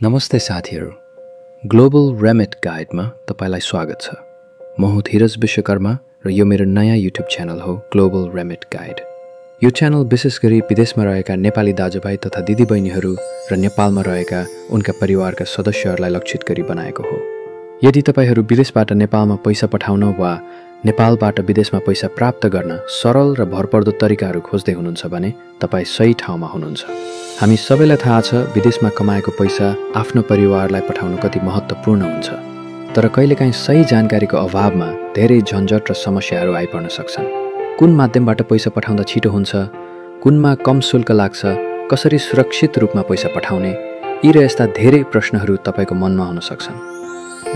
नमस्ते साथीहरू, global remit गाइडमा तपाईलाई स्वागत छ। म हुँ धीरज विश्वकर्मा र यो मेरो नयाँ युट्युब च्यानल हो ग्लोबल रेमिट गाइड। यो च्यानल विशेष गरी विदेशमा रहेका नेपाली दाजुभाइ तथा दिदीबहिनीहरू र नेपालमा रहेका उनका परिवारका सदस्यहरूलाई लक्षित गरी बनाएको हो। यदि तपाईहरू विदेशबाट नेपालमा पैसा पठाउन वा नेपालबाट विदेशमा पैसा प्राप्त गर्न सरल र भरपर्दो तरिकाहरू खोज्दै हुनुहुन्छ भने तपाईँ सही ठाउँमा हुनुहुन्छ। हामी सबैलाई थाहा छ विदेशमा कमाएको पैसा आफ्नो परिवारलाई पठाउनु कति महत्त्वपूर्ण हुन्छ, तर कहिलेकाहीँ सही जानकारीको अभावमा धेरै झन्झट र समस्याहरू आइपर्न सक्छन्। कुन माध्यमबाट पैसा पठाउँदा छिटो हुन्छ, कुनमा कम शुल्क लाग्छ, कसरी सुरक्षित रूपमा पैसा पठाउने, यी र यस्ता धेरै प्रश्नहरू तपाईको मनमा हुन सक्छन्।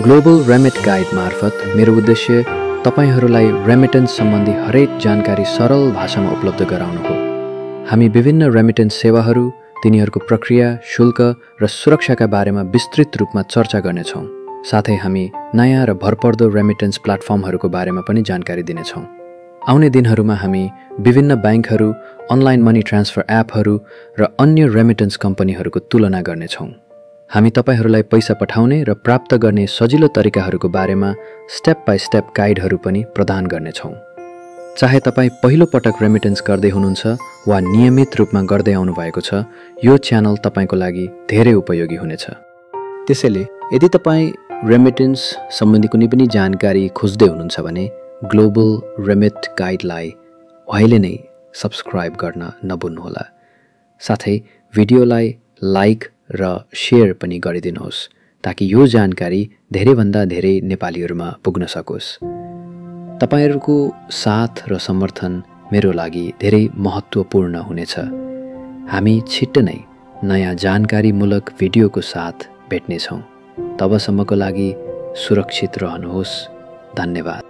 ग्लोबल रेमिट गाइड मार्फत मेरो उद्देश्य तपाईहरूलाई रेमिटेन्स सम्बन्धी हरेक जानकारी सरल भाषामा उपलब्ध गराउनु हो। हामी विभिन्न रेमिटेन्स सेवाहरू, तिनीहरूको प्रक्रिया, शुल्क र सुरक्षाका बारेमा विस्तृत रूपमा चर्चा गर्नेछौँ। साथै हामी नयाँ र भरपर्दो रेमिटेन्स प्लेटफर्महरूको बारेमा पनि जानकारी दिनेछौँ। आउने दिनहरूमा हामी विभिन्न ब्याङ्कहरू, अनलाइन मनी ट्रान्सफर एपहरू र अन्य रेमिटेन्स कम्पनीहरूको तुलना गर्नेछौँ। हामी तपाईहरूलाई पैसा पठाउने र प्राप्त गर्ने सजिलो तरिकाहरूको बारेमा स्टेप बाई स्टेप गाइडहरू पनि प्रदान गर्नेछौँ। चाहे तपाईँ पहिलो पटक रेमिटेन्स गर्दै हुनुहुन्छ वा नियमित रूपमा गर्दै आउनु भएको छ, यो च्यानल तपाईँको लागि धेरै उपयोगी हुनेछ। त्यसैले यदि तपाईँ रेमिटेन्स सम्बन्धी कुनै पनि जानकारी खोज्दै हुनुहुन्छ भने ग्लोबल रेमिट गाइडलाई अहिले नै सब्स्क्राइब गर्न नभुल्नुहोला। साथै भिडियोलाई लाइक र शेयर पनि गरिदिनुहोस् ताकि यो जानकारी धेरैभन्दा धेरै नेपालीहरूमा पुग्न सकोस्। तपाईहरूको साथ र समर्थन मेरो लागि धेरै महत्त्वपूर्ण हुनेछ। हामी छिट्टै नै नयाँ जानकारीमूलक भिडियोको साथ भेट्नेछौँ। तबसम्मको लागि सुरक्षित रहनुहोस्। धन्यवाद।